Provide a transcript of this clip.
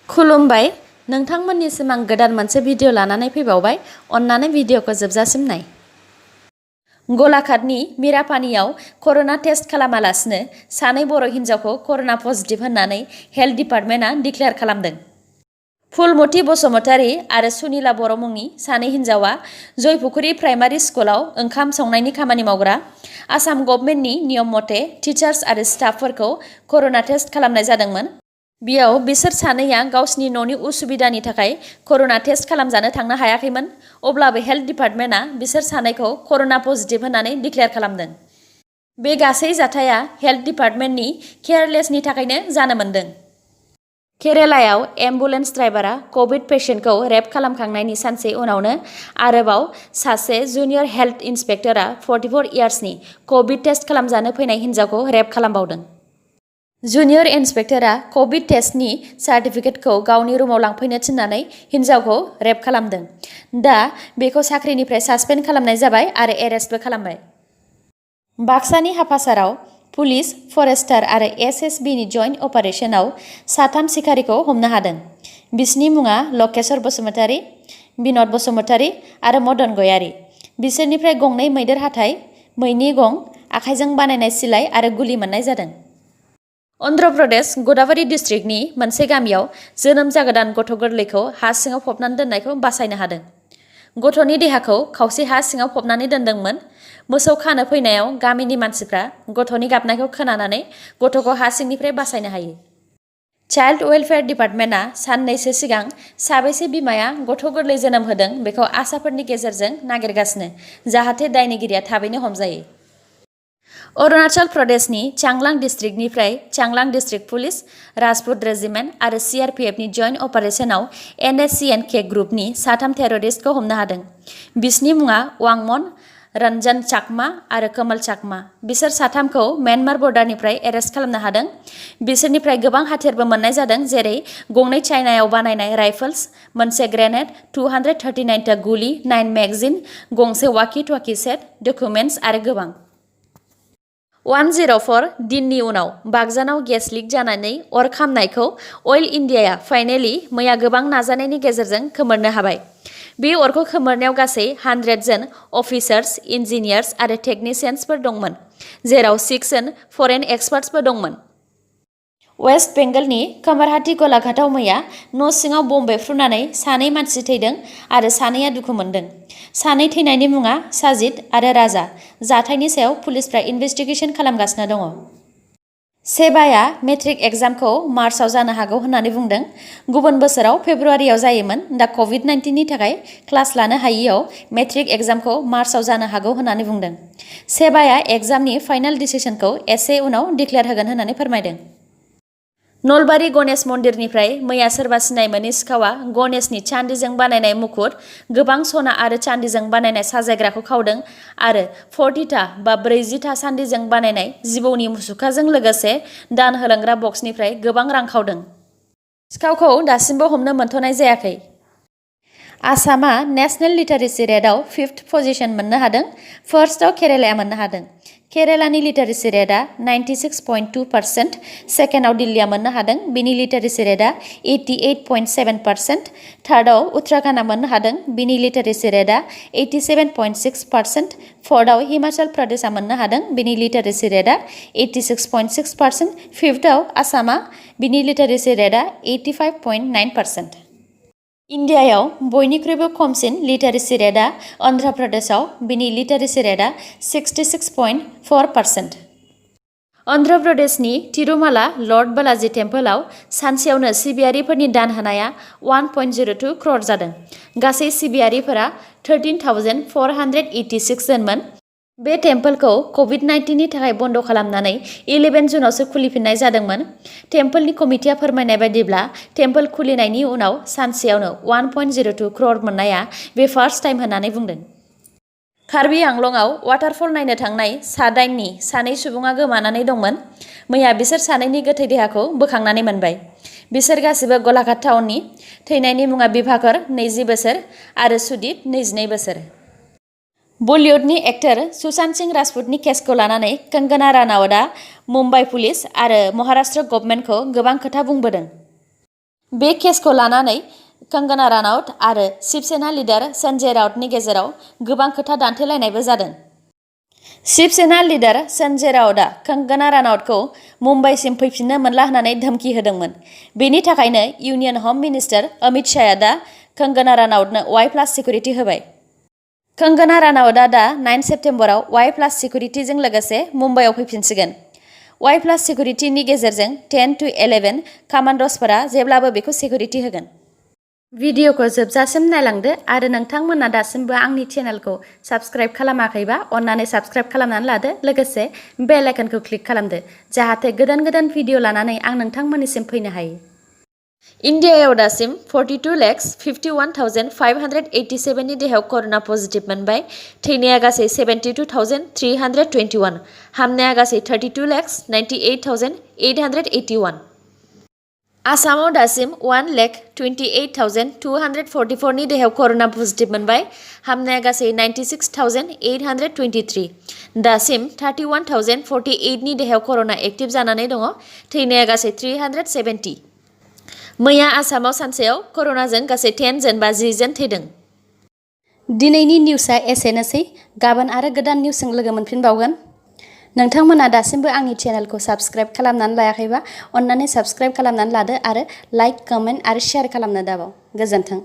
खुलुमबाय नोंथांमोननिसिम आं गोदान मोनसे भिडिअ लानानै फैबावबाय अन्नानै भिडिअखौ जोबजासिम नाय। गलाघाटनि मिरापानियाव कर'ना टेस्ट खालामालासिनो सानै बर' हिन्जावखौ कर'ना पजिटिभ होननानै हेल्थ डिपार्टमेन्टआ डिक्लेयार खालामदों। फुलमती बसुमतारी आरो सुनिला बर' मुंनि सानै हिन्जावा जयपुखुरी प्राइमारि स्कुलाव ओंखाम संनायनि खामानि मावग्रा। आसाम गभर्नमेन्टनि नियम मथे टिचार्स आरो स्टाफफोरखौ कर'ना टेस्ट खालामनाय जादोंमोन। बियाव बिसोर सानैया गावसिनि न'नि उसुबिदानि थाखाय कर'ना टेस्ट खालामजानो थांनो हायाखैमोन। अब्लाबो हेल्थ डिपार्टमेन्टआ बिसोर सानैखौ कर'ना पजिटिभ होननानै डिक्लेयार खालामदों। बे गासै जाथाया हेल्थ डिपार्टमेन्टनि केयारलेसनि थाखायनो जानो मोन्दों। केरालायाव एम्बुलेन्स ड्राइभारा कभिड पेसेन्टखौ रेप खालामखांनायनि सानसे उनावनो आरोबाव सासे जुनियर हेल्थ इन्सपेक्टरा 44 इयार्सनि कभिड टेस्ट खालामजानो फैनाय हिन्जावखौ रेप खालामबावदों। जुनियर इन्सपेक्टरा कभिड टेस्टनि सार्टिफिकेटखौ गावनि रुमाव लांफैनो थिननानै हिन्जावखौ रेप खालामदों। दा बेखौ साख्रिनिफ्राय सासपेन्ड खालामनाय जाबाय आरो एरेस्टबो खालामबाय। बाक्सानि हाफासाराव पुलिस, फरेस्टार आरो एसएसबिनि जइन्ट अपारेशनाव साथाम सिखारिखौ हमनो हादों। बिसोरनि मुङा लकेश्वर बसुमतारी, बिन'द बसुमतारी आरो मदन गयारी। बिसोरनिफ्राय गंनै मैदेर हाथाइ, मैनि गं, आखाइजों बानायनाय सिलाइ आरो गुलि मोननाय जादों। अन्ध्र प्रदेश गदावारी डिस्ट्रिक्टनि मोनसे गामियाव जोनोम जागोदान गथ' गोरलैखौ हा सिङाव फबनानै दोननायखौ बासायनो हादों। गथ'नि देहाखौ खावसे हा सिङाव फबनानै दोनदोंमोन। मोसौ खानो फैनायाव गामिनि मानसिफ्रा गथ'नि गाबनायखौ खोनानानै गथ'खौ हा सिंनिफ्राय बासायनो हायो। चाइल्ड वेलफेयार डिपार्टमेन्टआ साननैसो सिगां साबेसे बिमाया गथ' गोरलै जोनोम होदों बेखौ आसाफोरनि गेजेरजों नागिरगासिनो, जाहाथे दायनिगिरिया थाबैनो हमजायो। अरुणाचल प्रदेशनि चांलां डिस्ट्रिक्टनिफ्राय चांलां डिस्ट्रिक्ट पुलिस, राजपुत रेजिमेन्ट आरो सीआरपीएफनि जइन्ट अपारेशनाव NSCN के ग्रुपनि साथाम टेररिस्टखौ हमनो हादों। बिसोरनि मुङा वांमन, रन्जन चाकमा आरो कमल चाकमा। बिसोर साथामखौ म्यानमार बर्डारनिफ्राय एरेस्ट खालामनो हादों। बिसोरनिफ्राय गोबां हाथियारबो मोननाय जादों, जेरै गंनै चाइनायाव बानायनाय राइफल्स, मोनसे ग्रेनेड, 239 ता गुलि, 9 मेगजिन, गंसे वाकी-टकी सेट, डकुमेन्ट्स आरो गोबां। 104 दिननि उनाव बाक्सानाव गेस लिक जानानै अर खामनायखौ अइल इन्डियाया फाइनेलि मैया गोबां नाजानायनि गेजेरजों खोमोरनो हाबाय। बे अरखौ खोमोरनायाव गासै 100 जन अफिसार्स, इन्जिनियार्स आरो टेकनिशियान्सफोर दंमोन, जेराव 6 जन फरेन एक्सपार्ट्सबो दंमोन। वेस्ट बेंगलनि कमरहाटी गलाघाटआव मैया न' सिङाव बम बेफ्रुनानै सानै मानसि थैदों आरो सानैया दुखु मोनदों। सानै थैनायनि मुङा साजिद आरो राजा। जाथायनि सायाव पुलिसफ्रा इनभेस्टिगेशन खालामगासिनो दङ। सेबाया मेट्रिक एग्जामखौ मार्चआव जानो हागौ होननानै बुंदों। गुबुन बोसोराव फेब्रुवारियाव जायोमोन। दा COVID-19नि थाखाय क्लास लानो हायियाव मेट्रिक एग्जामखौ मार्चआव जानो हागौ होननानै बुंदों। सेबाया एग्जामनि फाइनाल डिसिसनखौ एसे उनाव डिक्लेयार होगोन होननानै फोरमायदों। नलबारि गणेश मन्दिरनिफ्राय मैया सोरबा सिनाय मोनै सिखावा गणेशनि चान्दिजों बानायनाय मुकुट, गोबां सना आरो चान्दिजों बानायनाय साजायग्राखौ खावदों आरो 40 बा 40 चान्दिजों बानायनाय जिबौनि मुसुखाजों लोगोसे दान होलांग्रा बक्सनिफ्राय गोबां रां खावदों। सिखावखौ दासिमबो हमनो मोनथ'नाय जायाखै। आसामा नेशनेल लिटारेसि रेटआव 5th पजिशन मोननो हादों। फार्स्टआव केरालाया मोननो हादों। केरालानि लिटारेसि रेटआ 96.2%, सेकेन्डआव दिल्लीया मोननो हादों, बिनि लिटारेसि रेटआ 88.7%, थार्डआव उत्तराखन्डआ मोननो हादों, बिनि लिटारेसि रेटआ 87.6%, फोर्थआव हिमाचल प्रदेशआ मोननो हादों, बिनि लिटारेसि रेटआ 86.6%, फिफ्थआव आसामा, बिनि लिटारेसि रेटआ 85.9%। इन्डियायाव बयनिख्रुइबो खमसिन लिटारेसि रेटआ अन्ध्र प्रदेशआव, बिनि लिटारेसि रेटआ 66.4%। अन्ध्र प्रदेशनि तिरुमाला लर्ड बालाजी टेम्पलआव सानसेयावनो सिबियारिफोरनि दान होनाया 1.02 crore जादों। गासै सिबियारिफोरा 13,486 जनमोन। बे टेम्पलखौ COVID-19नि थाखाय बन्द खालामनानै 11 जुनावसो खुलिफिननाय जादोंमोन। टेम्पलनि कमिटिया फोरमायनाय बायदिब्ला टेम्पल खुलिनायनि उनाव सानसेयावनो 1.02 crore मोननाया बे फार्स्ट टाइम होननानै बुंदों। कार्बि आंलंआव वाटारफल नायनो थांनाय सा-9नि सानै सुबुङा गोमानानै दंमोन। मैया बिसोर सानैनि गोथै देहाखौ बोखांनानै मोनबाय। बिसोर गासिबो गलाघाट टाउननि। थैनायनि मुङा बिभाकर 20 बोसोर आरो सुदीप 22 बोसोर। बलिउडनि एक्टर सुशांत सिंह राजपूतनि केसखौ लानानै कंगना रानावतआ मुम्बाइ पुलिस आरो महाराष्ट्र गभर्नमेन्टखौ गोबां खोथा बुंबोदों। बे केसखौ लानानै कंगना रानाउत आरो शिवसेना लिडार संजय राउतनि गेजेराव गोबां खोथा दान्थेलायनायबो जादों। शिवसेना लिडार संजय राउतआ कंगना रानाउतखौ मुम्बाइसिम फैफिननो मोनला होननानै धमकी होदोंमोन। बेनि थाखायनो इउनियन हम मिनिस्टार अमित शाहआ दा कंगना रानाउतनो Y+ सिकिउरिटि होबाय। कंगना रानाउतआ दा 9 सेप्तेम्बराव Y+ सिकिउरिटिजों लोगोसे मुम्बाइआव फैफिनसिगोन। Y+ सिकिउरिटिनि गेजेरजों 10 to 11 कमान्ड'सफोरा जेब्लाबो बेखौ सिकिउरिटि होगोन। भिडिअखौ जोबजासिम नायलांदो आरो नोंथांमोना दासिमबो आंनि चेनेलखौ साबस्क्राइब खालामाखैबा अन्नानै साबस्क्राइब खालामनानै लादो, लोगोसे बेल आइकनखौ क्लिक खालामदो जाहाथे गोदान गोदान भिडिअ लानानै आं नोंथांमोननिसिम फैनो हायो। इन्डियायाव दासिम 42,51,587 नि देहायाव कर'ना पजिटिभ मोनबाय। थैनाया गासै 72,321, हामनाया गासै 32,98,881। आसामाव दासिम 1,28,244 नि देहायाव कर'ना पजिटिभ मोनबाय। हामनाया गासै 96,823। दासिम 31,048 नि देहायाव कर'ना एक्टिभ जानानै दङ। थैनाया गासै 370। मैया आसामाव सानसेयाव कर'नाजों गासै 10 जन बा 10 जन थैदों। दिनैनि निउसआ एसेनोसै। गाबोन आरो गोदान निउसजों लोगो मोनफिनबावगोन। नोंथांमोना दासिमबो आंनि चेनेलखौ साबस्क्राइब खालामनानै लायाखैबा अन्नानै साबस्क्राइब खालामनानै लादो आरो लाइक, कमेन्ट आरो शेयार खालामनो दाबाव। गोजोन्थों।